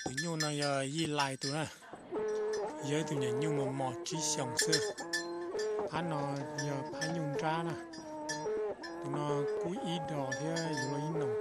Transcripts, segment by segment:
Tus nyuj no yog Yij Lais tus na, yog ib tug nyuam nyuj mos mos tsib xyoos xwb. Phab no yog phab nyuj nrab na. Tus no kub ib dos thiab yuav luag ib noog.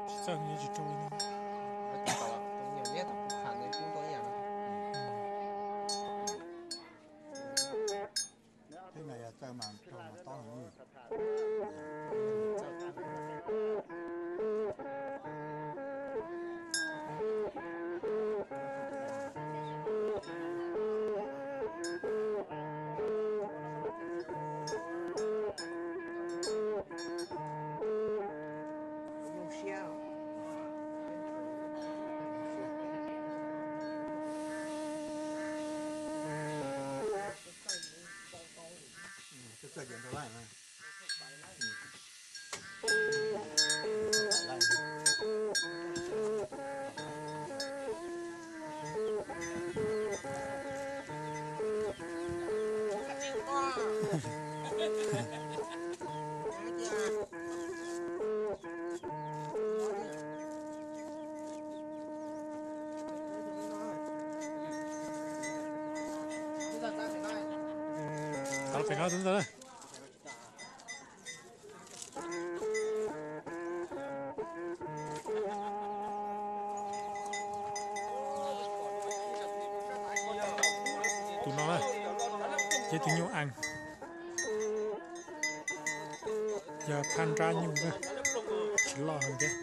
Tsis txawj, tsis txawj li. Teb no yog txawj mas rau mas tob heev. Tau pem no ntawd. Tus no na, yog tus nyuj ees, yog phab nrab nyuj na, tsis loj heev thiab.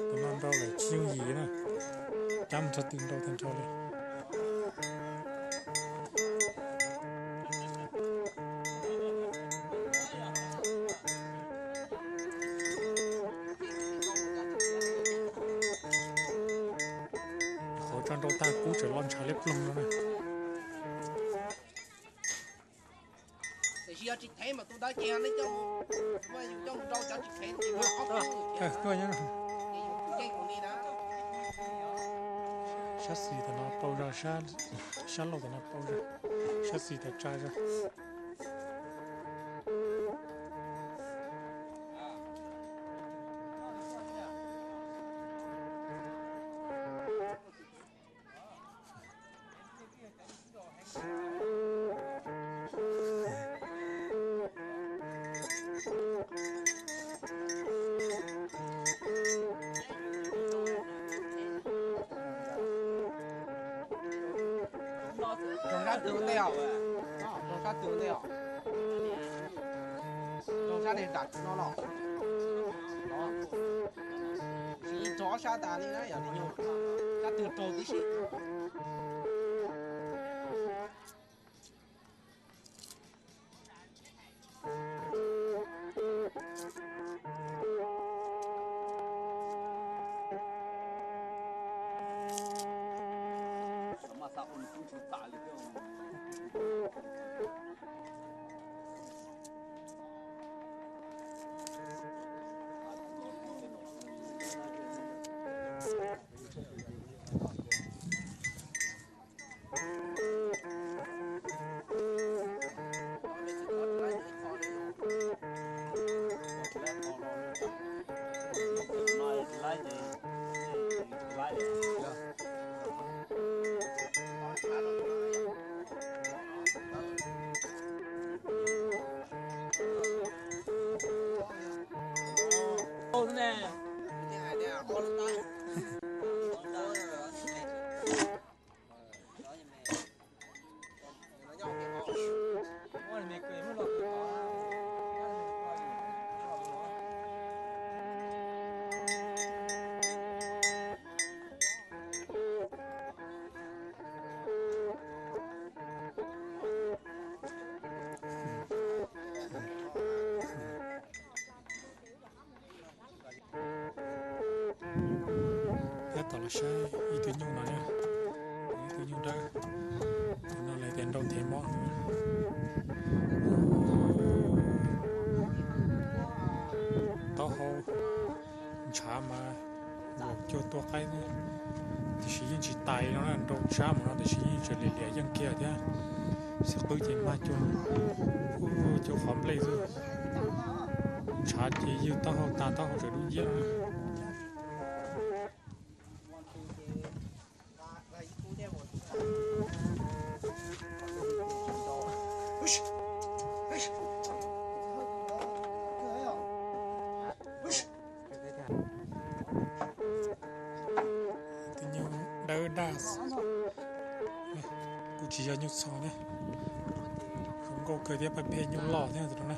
Tus no nrau lawm tsis yooj yim na, cab mus txog twg nrau tag nrho li. Qhov tso nrau tag kub tseem loj ntshav liab ploog no na. Tiam sis yog tsis thev mas tus ntawd ces nej coj, yus coj mus rau cov tsis thev ces ob kub. Ces yus tus yeej tus ni na. Sab xis tom no pau zog, sab laug tom no pau zog, sab xis tom tsa zog. Rau sab twg ua ntej os? Rau sab twg ua ntej os? Rau sab nej nram no los? Tsis rov sab tas li na, yog li nyuag sab twg raug tib si. Saib ib tug nyuj no na, ib tug nyuj dawb, tus no lawv tias nrau nthev mob. Taub hau ntshav mas luam cuag tua qaib, tiam sis yeej tsis tais no na, nrau tsab mus no tiam sis yeej tseem liam liam yeej kiag thiab. Xib qwb ces mag cuag, cuag qhov nplej xwb. Ntshav ces ywg taub hau tas taub hau tseem dub nciab. Tus nyuj dawb daj, kuj tsis yog nyuj txho ne, zoo nkauj kawg thiab, pheej pheej nyuj loj thiab tus no na.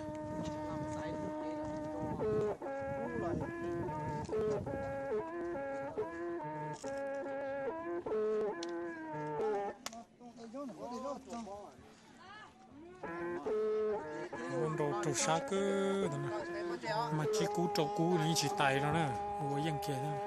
Ua nrau raug sab kawg, mas tsis kub rau kub nws yeej tsis tais no na, ua yeej kiag thiab.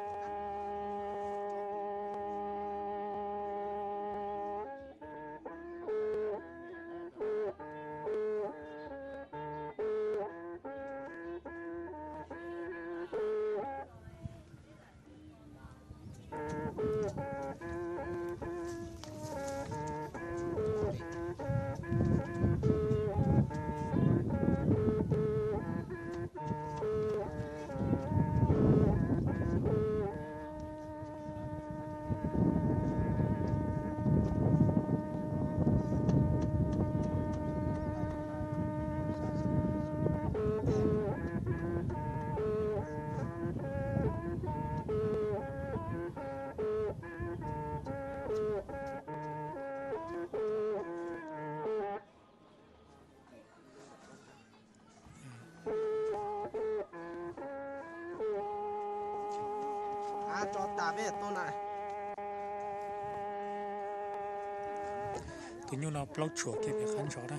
Tus nyuj no plaub tshuam kiag pem qab ntsos na,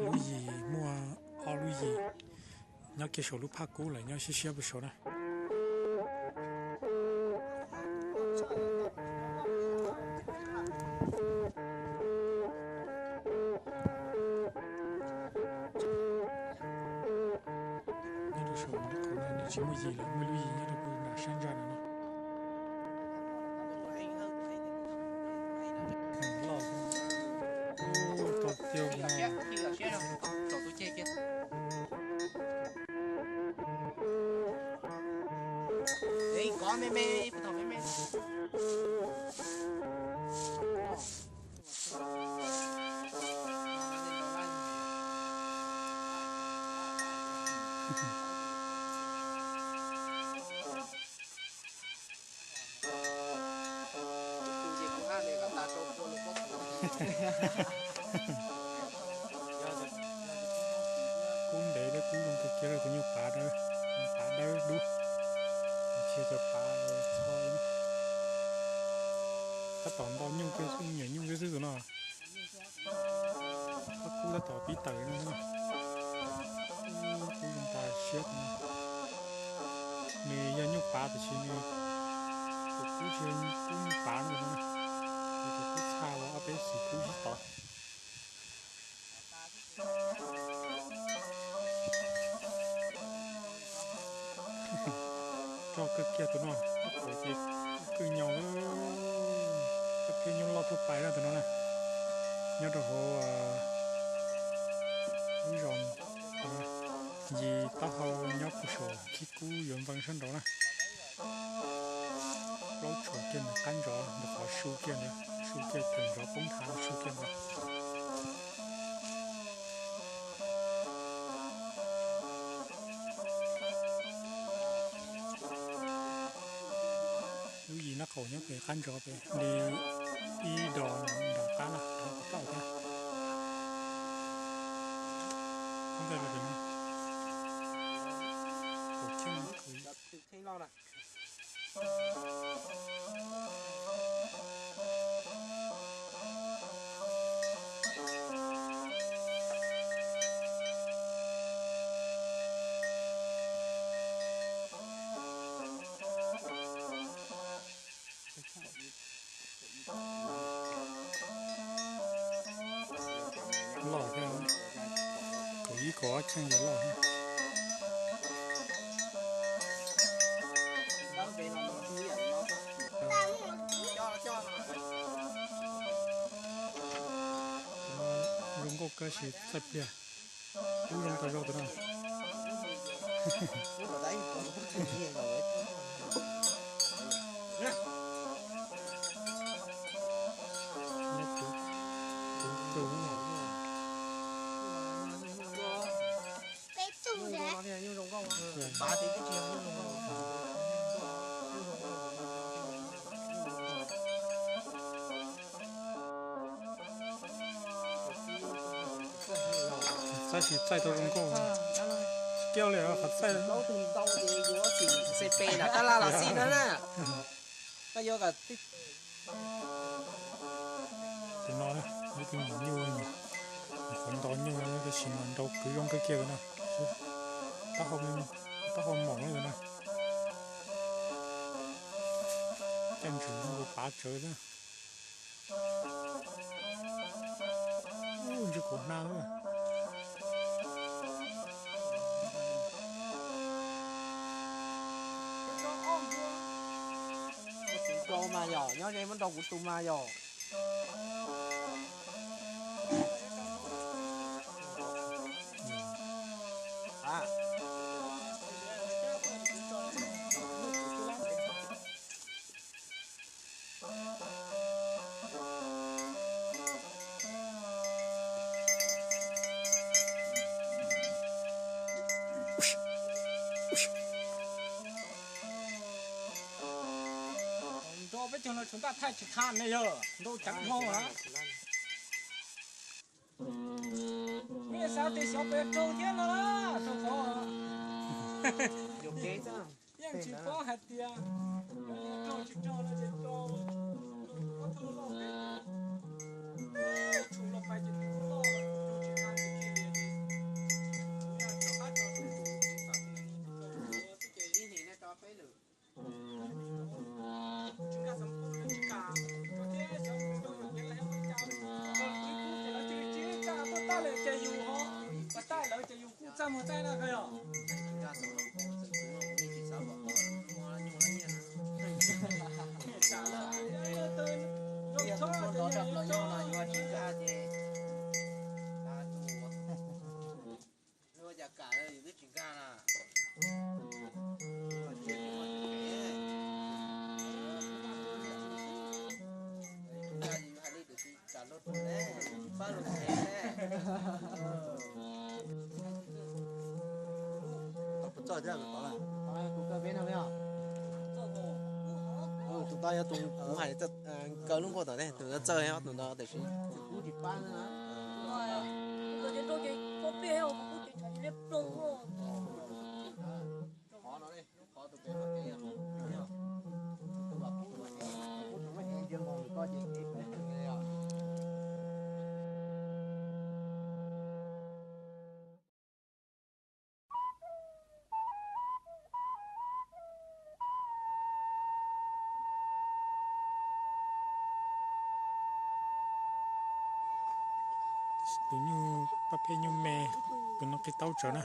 lub yim muaj ob lub yim, nyob kiag saum lub phaj kub lawm nyob siab siab pem saud na. Nyob rau saum no nws tsis muaj yim lawm, muaj lub yim nyob rau pem nram sab ntsa no na. Loj, tau tiag no. Kub ntev thiab kub zoo kawg kiag, tus nyuj pav dawb, pav dawb dub, tsis yog cov pav txho. Tab tom nto nyuj kiag, nyuam nyuj xwb xwb tus no. Kub tab tom pib tawm no, kub zoo tas siab. Nws yog nyuj pav tiam sis nws tus kub tsis yog kub nyuj pav no, nws tus kub txha los ob peb xim kub sib tov. Rog kawg kiag tus no, tab tom ces kub kawg nyaus, tab kiag nyuj loj tuaj pais na tus no na. Nyob rau hauv lub zos Yis taub hau nyob puag saum khib kub yuav npees sab nraud na. Plaub tshuam kiag ntawm qab ntsov ntawm qhov su kiag ntawd, su kiag tawm ntsov poob nthav su kiag ntawd. Lub yim nab qaum nyob pem qab ntsov pem li ib dos nram qab na, rov qab thiab. Loj thiab, kaum ib kaum ob cheej yog loj thiab. Zoo nkauj kawg, sis txaij pliag. Kub zoo tag zog tus no. Txaij tsis txaij tau zoo nkauj. Kiag li qhov txaij. Tus no ib tug maum nyuj, qhov nto nyuj tab sis mas nrau kwv zoo kawg kiag tus no. Taub hau mom li tus no. Caij ntsis zoo pav tsawv xwb. Ub, ntsis kuv hnav. Kuv tus mas yog, nyob ze muab nrau kuv tus mas yog. Nrau peb caug no tshuav ntaj thaij tsis tha ne yog nrau ceev dhau na. Peb xav tias xyov pes raug thiab no na, rau qhov yeej tsis paub hais tias raug tsis raug no ces rau ob thawj loj pem, tshum los pais ces tus loj raug tsis tha ces kiag li ces rov qab tso tus tsis tha xwb ces ib hlis nej rau peb lwm. Tsis nkag xeev qus, tsis kam, thiab xyov tus rau yus nyiav los yog ua li cas, rau lwm tsev kub ces lawv cia li tsis kam tuaj tag lawm ces yus ho, pas tag lawm ces yus kuj txaj muag tag na kawg yog. Ua cas kam yus twb tsis nkag na. Nkag yus hais li tiam sis kam luag tus ne, pab luag phem ne. Tau puas txawj thiab tus tod na? Tus tod yog tus kuv hais kaw lub nkuaj tom ne, tus ntawd txawj, tus ntawd tiam sis kuv tsis pab na. Tus nyuj paj pheej nyuj me, tus no qis taub tsawv na.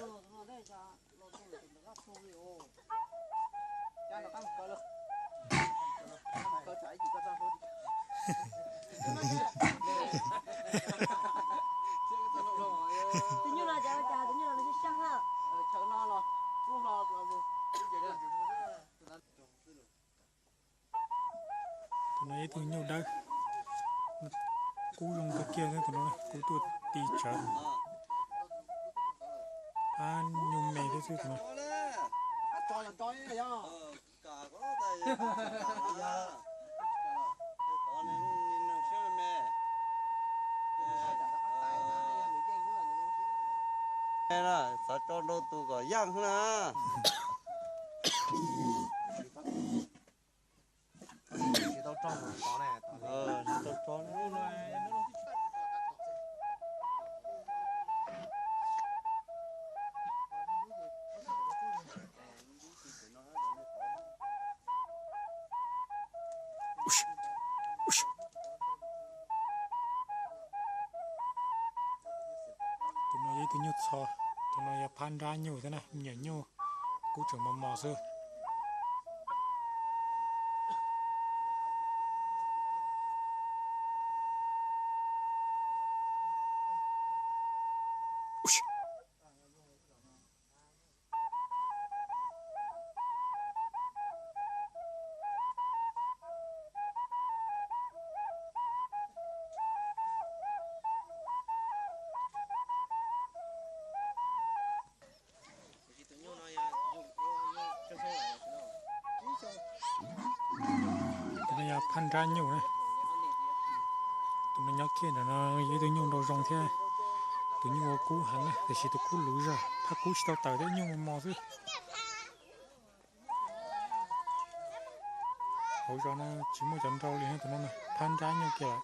Tus nyuj no cas, cas tus nyuj no nws sib sab na. Tus no ib tug nyuj dawb, kub zoo kawg kiag thiab tus no, kub tuaj ti tsawv. Ab, nyuj me thiab xwb tus no. Xav tso rau tus kom yaj xwb na. Tsis tau tso mus tod ne, tsis tau tso. Ib tug nyuj txho, tus no yog phab nrab nyuj thiab na, me nyuam nyuj kub tseem mos mos xwb. Tus no yog phab nrab nyuj na. Tus no nyob kiag ntawm no yog ib tug nyuj nraum zoov thiab. Tus nyuj ua kub heev na, tiam sis tus kub luv zog, phab kub tsis tau tawm thiab, nyuj mos mos xwb. Hauv zos no tsis muaj cov nrau li, tus no phab nrab nyuj kiag lawm.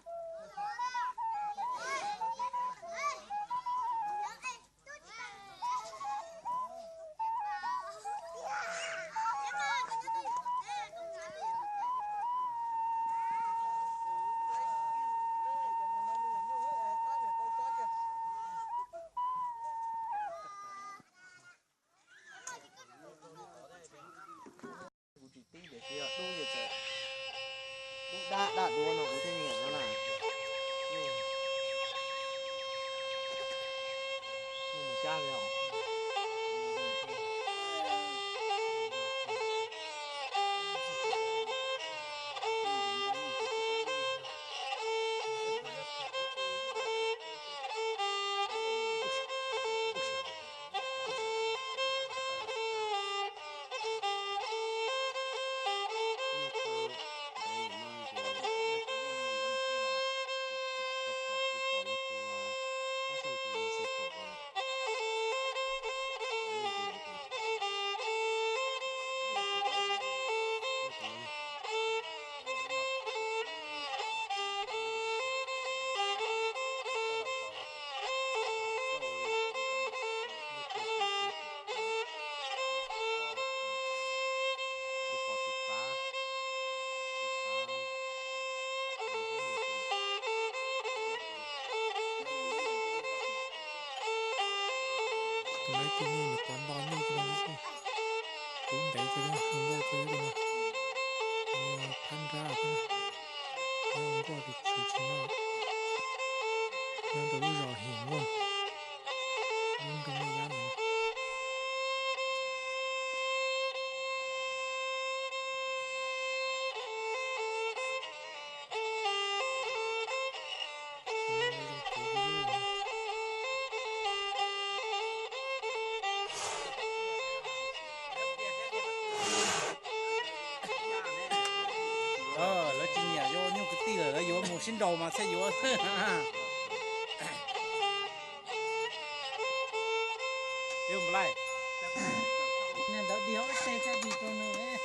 Kuv tsis tib tiam sis dub, dub dab dab duav no kuv thiaj nyiam no na. Mus cab li os. Tus no ib tug nyuj nws quav nto nyuj tus no xwb. Kub ntev ces hu nkauj tus no, phab nrab thiab, hu nkauj tus tsis tsis nyob, nyob rau lub zos Him Nkauj, lub nroog Nyab no. Lawv tsis nyiam yuav nyuj kwv tij lawm, lawv yuav mus sib nraus mas thiaj yuav. Ntawd di hauv ib teg thiaj di rau nws.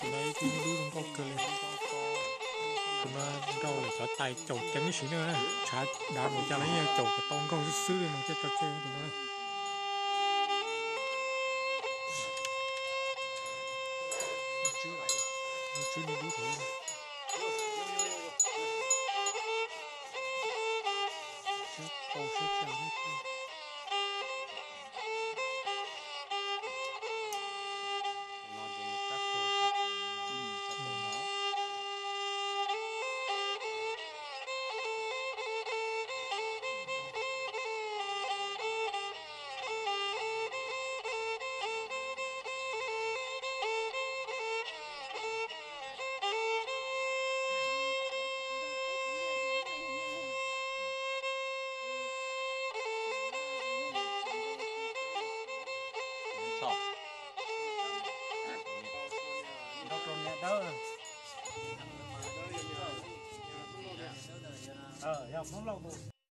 Tus no ib tug nyuj dub zoo nkauj kawg li. Tus no nrau lawm cov tais caum ceev ib sim neej, tshav dav npaum cas los yeej caum kom tau nkaug xwb xwb li no thiaj tso tseg tus no. Tswb nyuj dub thiab. Siab tau siab tsa thiab. Nrau rau niam dawb. Yog Hmoob Lauj tus